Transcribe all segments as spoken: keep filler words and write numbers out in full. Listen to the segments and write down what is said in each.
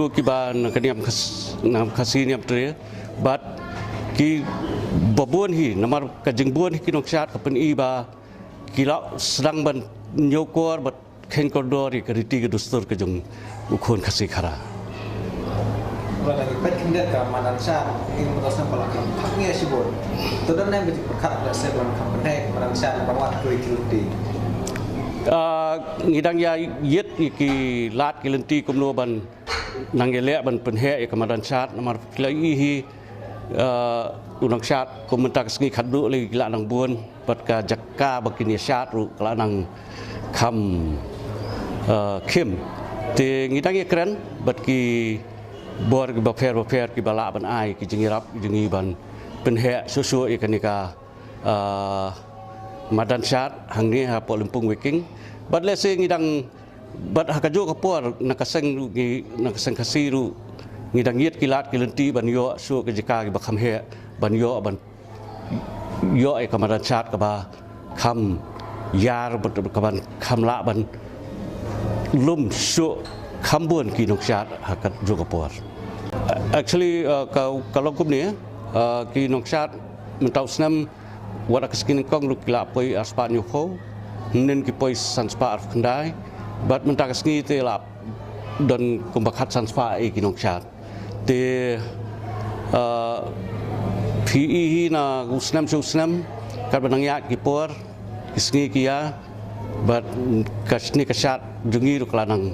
Ruh kiba na ka niam Khas-, na Khasi Niamtre, bad kiba bun hi, namar ka jingbun hi ki nongshad ka pyni ba ki la sdang ban ñiewkor bad kheiñ kordor ïa ka riti ka dustur ka jong u khun Khasi Khara. Ba la ki peit khyndiat ka madan shad, ki mut sa ba la kham phak ngi shibun. To don ne ba ki pyrkhat da se ban kham pynheh madan shad ban wad ki lynti. Ah, ngi dang ïa ïit ïa ki lad ki lynti kumno ban nang ïaleh ban pynheh ïa ka madan shad namar ki la ïohi, eh, u nongshad kum mynta ka sngi khatduh lei ki la nang bun bad ka jaka ba kin ïashad ruh ka la nang kham, eh, khim. Te ngi dang ïakren bad ki bor kiba pher ba pher kiba lah ban ai ki jingïarap jong ngi ban pynheh shuh shuh ïa kane ka ah, madan shad hangne hapoh Lympung Viking. Bad lehse ngi dang, bad ha kajuh ka por na ka seng ruh ngi, na ka seng Khasi ruh ngi dang ïit ki lad ki lynti ban ïoh shuh ka jaka kiba kham heh, ban ïoh, ban ïoh ïa ka madan shad kaba kham ïar, bad kaba kham lah ban lum shuh kham bun ki nongshad ha kajuh ka por. Actually, ah, ka, ka long kumne, ah, ki nongshad mynta u snem, wat ha ka sngi nyngkong ruh ki la poi arspah hynñiewphew, mynnin ki poi sanspah arphew khyndai, bad mynta ka sngi te la don kumba khatsan spah ïa ki nongshad. Te, eh, phi i hi na u snem sha u snem, katba nang ïaid ki por, ki sngi ki ïa, bad ka sngi ka shad jong ngi ruh ka la nang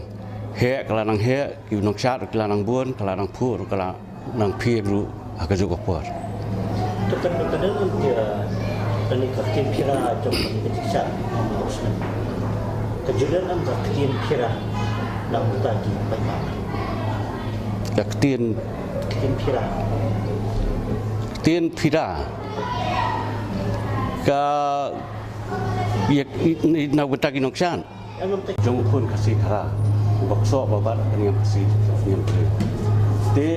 heh, ka la nang heh, ki nongshad ruh ki la nang bun, ka la nang phuh ruh ka la nang pynïap ruh ha kajuh ka por. Te kan, kan don ïa kane ka ktien phira jong kane ka jingshad, ka juh leh ïa ka ktien phira na ka bynta ki paidbah. Ka ktien, ktien phira. Ktien phira. Ka, ïa, na ka bynta ki nongshad jong u khun Khasi Khara uba ksoh ba bat ha ka niam Khasi Niamtre. Te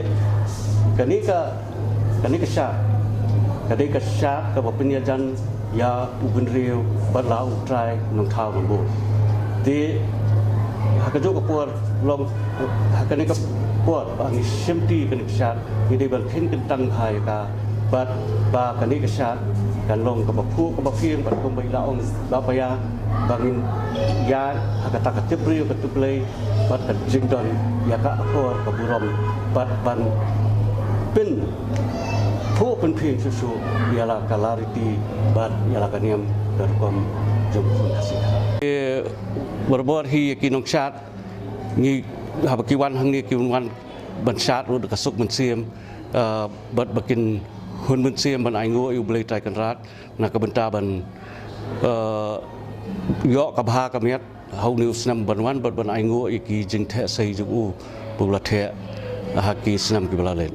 kane ka, kane ka shad ka dei ka shad kaba pynïajan ïa u bynriew bad la u trai nongthaw nongbud. Te ha kajuh ka por long, ha kane ka por ba ngi shimti kane ka shad, ngi dei ban kheiñ kyntang bha ïa ka, bad ba kane ka shad kan long kaba phuh kaba phieng, bad kumba i la ong Bah Paia, ba ngin ïaid ha kata ka tip briew ka tip Blei bad ka jingdon ïa ka akor ka burom, bad ban pynphuh pynphieng shuh shuh ïa la ka riti bad ïa la ka niam ka rukom jong u khun Khasi. Te barabor hi ïa ki nongshad, ngi, haba ki wan hangne ki wan ban shad ruh da ka suk mynsiem, eh, bad ba kin hun mynsiem ban ainguh ïa u Blei Trai Kynrad na ka bynta ban, eh, ïoh ka bha ka miat ha une u snem ban wan, bad ban ainguh ïa ki jingtheh sei jong u ba u la theh ha ki snem kiba la leit.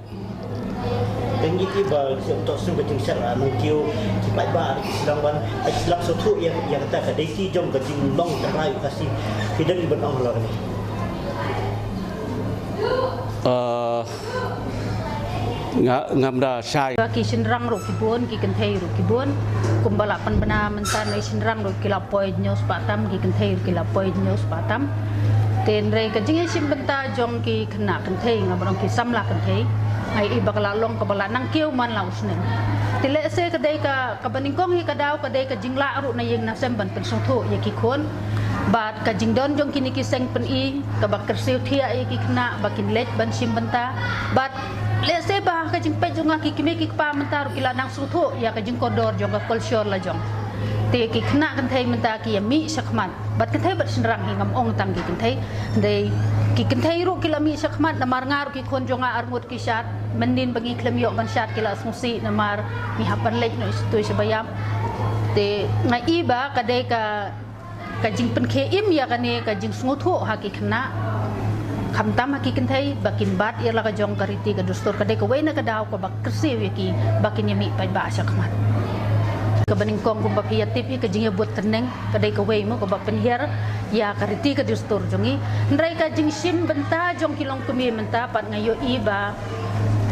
Ka ngi i ba ki to sum ka jingshar a nong kiew ki paidbah ki sdang ban ai sdang sngewthuh ïa ïa kata ka dei ki jong ka jinglong tynrai u Khasi. Ki dang i ban ong halor ni. Uh, nga ngam da shai. Ki shynrang ruh ki bun, ki kynthei ruh ki bun. Kumba la pynbna mynta, ne shynrang ruh ki la poi hynñiew spah tam, ki kynthei ruh ki la poi hynñiew spah tam. Te hynrei ka jingïashim bynta jong ki khynnah kynthei, nga ba long ki samla kynthei, nga i ba ka la long kaba la nang kiew man la u snem. Te lehse ka dei ka kaba nyngkong hi ka daw ka dei ka jinglah ruh na ïing na sem ban pynsngewthuh ïa ki khun. Bad ka jingdon jong kine ki seng pyni kaba kyrsiew thiah ïa ki khynnah ba kin leit ban shim bynta. Bad lehse ba ka jingpeit jong nga, ki kmie ki kpa mynta ruh ki la nang sngewthuh ïa ka jingkordor jong ka kolshor la jong. Te ki khynnah kynthei mynta ki ïa mih shakhmat. Bad kynthei bad shynrang hi, ngam ong tang ki kynthei. Hynrei ki kynthei ruh ki la mih shakhmat namar nga ruh ki khun jong nga arngut ki shad. Mynnin ba ngi khlem ïoh ban shad ki la sngewsih namar ngi hap ban leit noh shatei sha ba ïap. Te nga i ba ka dei ka ka jingpynkhie im ïa kane ka jingsngewthuh ha ki khynnah, khamtam ha ki kynthei, ba kin bat ïa la ka jong ka riti ka dustur. Ka dei kawei na ka daw kaba kyrsiew ïa ki ba kin ïa mih paidbah shakhmat. Kaba nyngkong kumba phi ïa tip hi, ka jingïabud tneng ka dei kawei mo kaba pynhiar ïa ka riti ka dustur jong ngi. Hynrei ka jingshim bynta jong ki longkmie mynta pat nga ïohi ba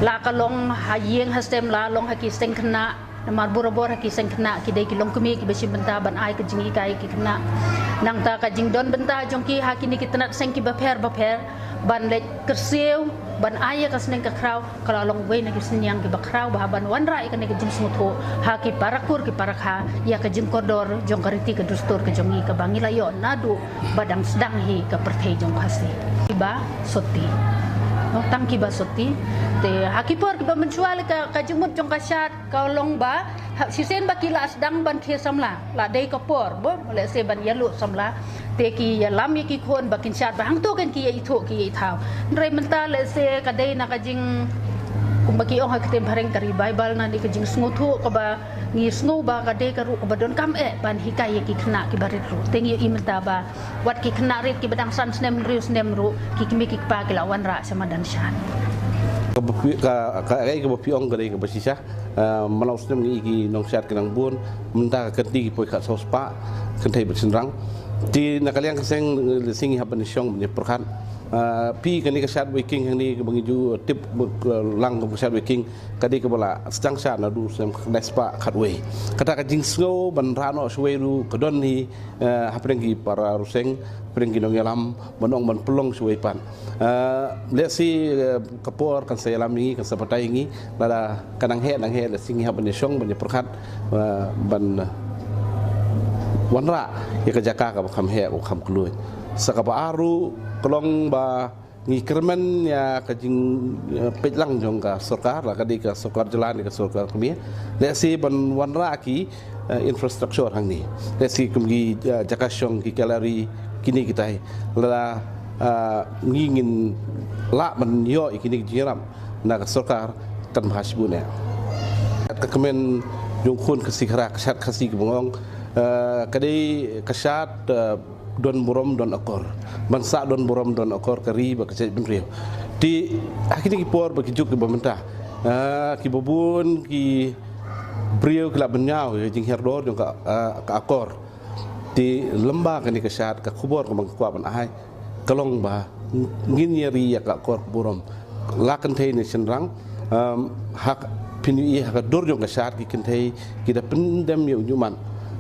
la ka long ha ïing ha sem, la long ha ki seng khynnah. Namar barabor ha ki seng khynnah ki dei ki longkmie kiba shim bynta ban ai ka jinghikai ki khynnah. Nangta ka jingdon bynta jong ki ha kine ki tnat seng kiba pher bapher ban leit kyrsiew ban ai ïa ka sneng ka khraw, ka la long wei na ki synñiang kiba khraw bha ban wanrah ïa kane ka jingsngewthuh ha ki para kur ki para kha ïa ka jingkordor jong ka riti ka dustur ka jong ngi kaba ngi la ïoh naduh ba dang sdang hi ka pyrthei jong Khasi. Kiba sotti. No, tang kiba sotti. Te ha ki por kiba mynshuwa la ka, ka jingmut jong ka shad ka long ba ha, shisien ba ki la sdang ban khie samla, la dei ka por ba lehse ban ïaluh samla. Te ki ïalam ïa ki khun ba kin shad, ba hangto kan ki ïa ithuh ki ïa ithaw. Hynrei mynta lehse ka dei na ka jing, kumba ki ong ha ka ktien phareng, ka revival, na ne ka jingsngewthuh kaba ngi sngew ba ka dei ka ruh kaba donkam eh ban hikai ïa ki khynnah kiba rit ruh. Te ngi ïohi mynta ba wat ki khynnah rit kiba dang san snem hynriew snem ruh, ki kmie ki kpa ki la wanrah sha madan shad. Kaba phi, ka, ka, ka, kaba phi ong ka dei kaba shisha. Ah, man la u snem ngi i ki nongshad ki nang bun, mynta ka kynti ki poi khatsaw spah, kynthei bad shynrang. Te na ka liang ka seng, eh, lehse ngi hap ban ïashong ban ïapyrkhat. Ah, phi, kane ka shad Weiking hangne kaba ngi ju tip, eh, lang ka shad Weiking, ka dei kaba la sdang shad naduh u snem khyndai spah khatwei. Kata ka jingsngew ban rah noh shawei ruh ka don hi, eh, hapdeng ki para ryseng, hapdeng ki nongïalam, ban ong ban pynlong shawei pat. Eh, lehse, eh, ka por kan sa ïalam ïa ngi, kan sa batai ïa ngi, lada ka nang heh, nang heh, lehse ngi hap ban ïashong ban ïapyrkhat, eh, ban, eh, wanrah ïa ka jaka kaba kham heh, kaba kham kylluid. Sa kaba ar ruh ka long ba ngi kyrmen ïa ka jing, eh, peit lang jong ka sorkar, la ka dei ka sorkar jylla ne ka sorkar kmie, lehse ban wanrah ki, eh, infrastructure hangne. Lehse kum ki, eh, jaka shong, ki gallery, kine kitai. Lada, eh, ngi ngin lah ban ïoh ïa kine ki jingïarap na ka sorkar, kan bha shibun eh. Ka kmen jong khun Khasi Khara, ka shad Khasi kaba nga ong, eh, ka dei ka shad, eh, don burom don akor. Ban sah don burom don akor ka ri bad ka jaitbynriew. Te ha kine ki por bad ki juk kiba mynta, ah, kiba bun ki briew ki la bynñiaw ïa ka jinghiar dor jong ka, ah, ka akor. Te lyngba kane ka shad, ka khubor kaba nga kwah ban ai ka long ba ngin ïa ri ïa ka akor ka burom. La kynthei ne shynrang, um, ha ka, phin ïohi ha ka dur jong ka shad ki kynthei ki da pyndem ïa u ñiuhmat.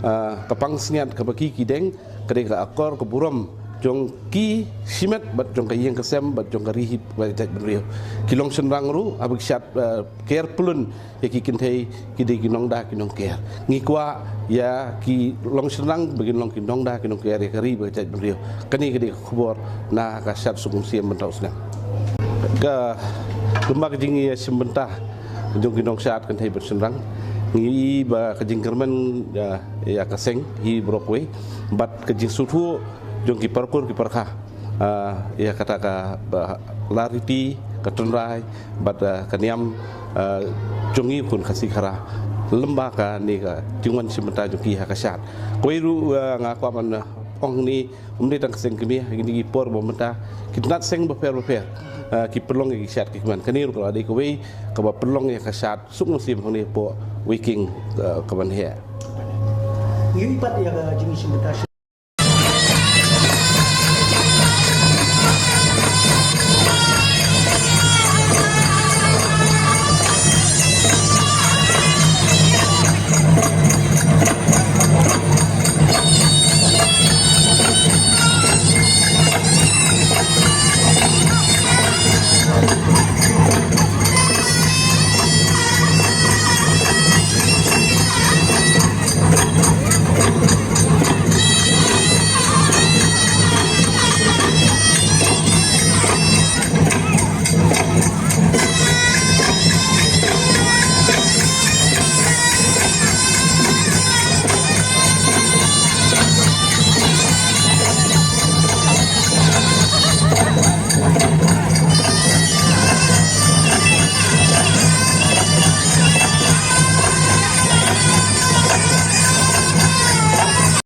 Ah, ka pansngiat kaba ki ki deng, ka dei ka akor ka burom jong ki shimet bad jong ka ïing ka sem bad jong ka ri hi bad ka jaitbynriew. Ki longshynrang ruh haba ki shad, eh, ker pyllun ïa ki kynthei, ki dei ki nongda ki nongker. Ngi kwah ïa ki longshynrang ba kin long ki nongda ki nongker ïa ka ri bad ka jaitbynriew. Kane ka dei ka khubor na ka shad Sokumsiem mynta u snem. Ka, kumba ka jingïashim bynta jong ki nongshad kynthei bad shynrang, ngi i ba ka jingkyrmen, ah, ïa ka seng hi baroh kawei bad ka jingsngewthuh jong ki para kur ki para kha, ah, ïa kata ka, ba, la riti, ka tynrai bad, ah, ka niam, ah, jong ngi khun Khasi Khara lyngba kane ka jingwan shim bynta jong ki ha ka shad. Kawei ruh, ah, nga kwah ban, ah, ong ne, ym dei tang ka seng kmie, ha kine ki por ba mynta ki tnat seng bapher bapher ah, ki pynlong ïa ki shad ki kmen. Kane ruh ka la dei kawei kaba pynlong ïa ka shad suk mynsiem hangne hapoh Weiking, ah, ka ban heh. Ngi ïohi pat ïa ka jingïashim bynta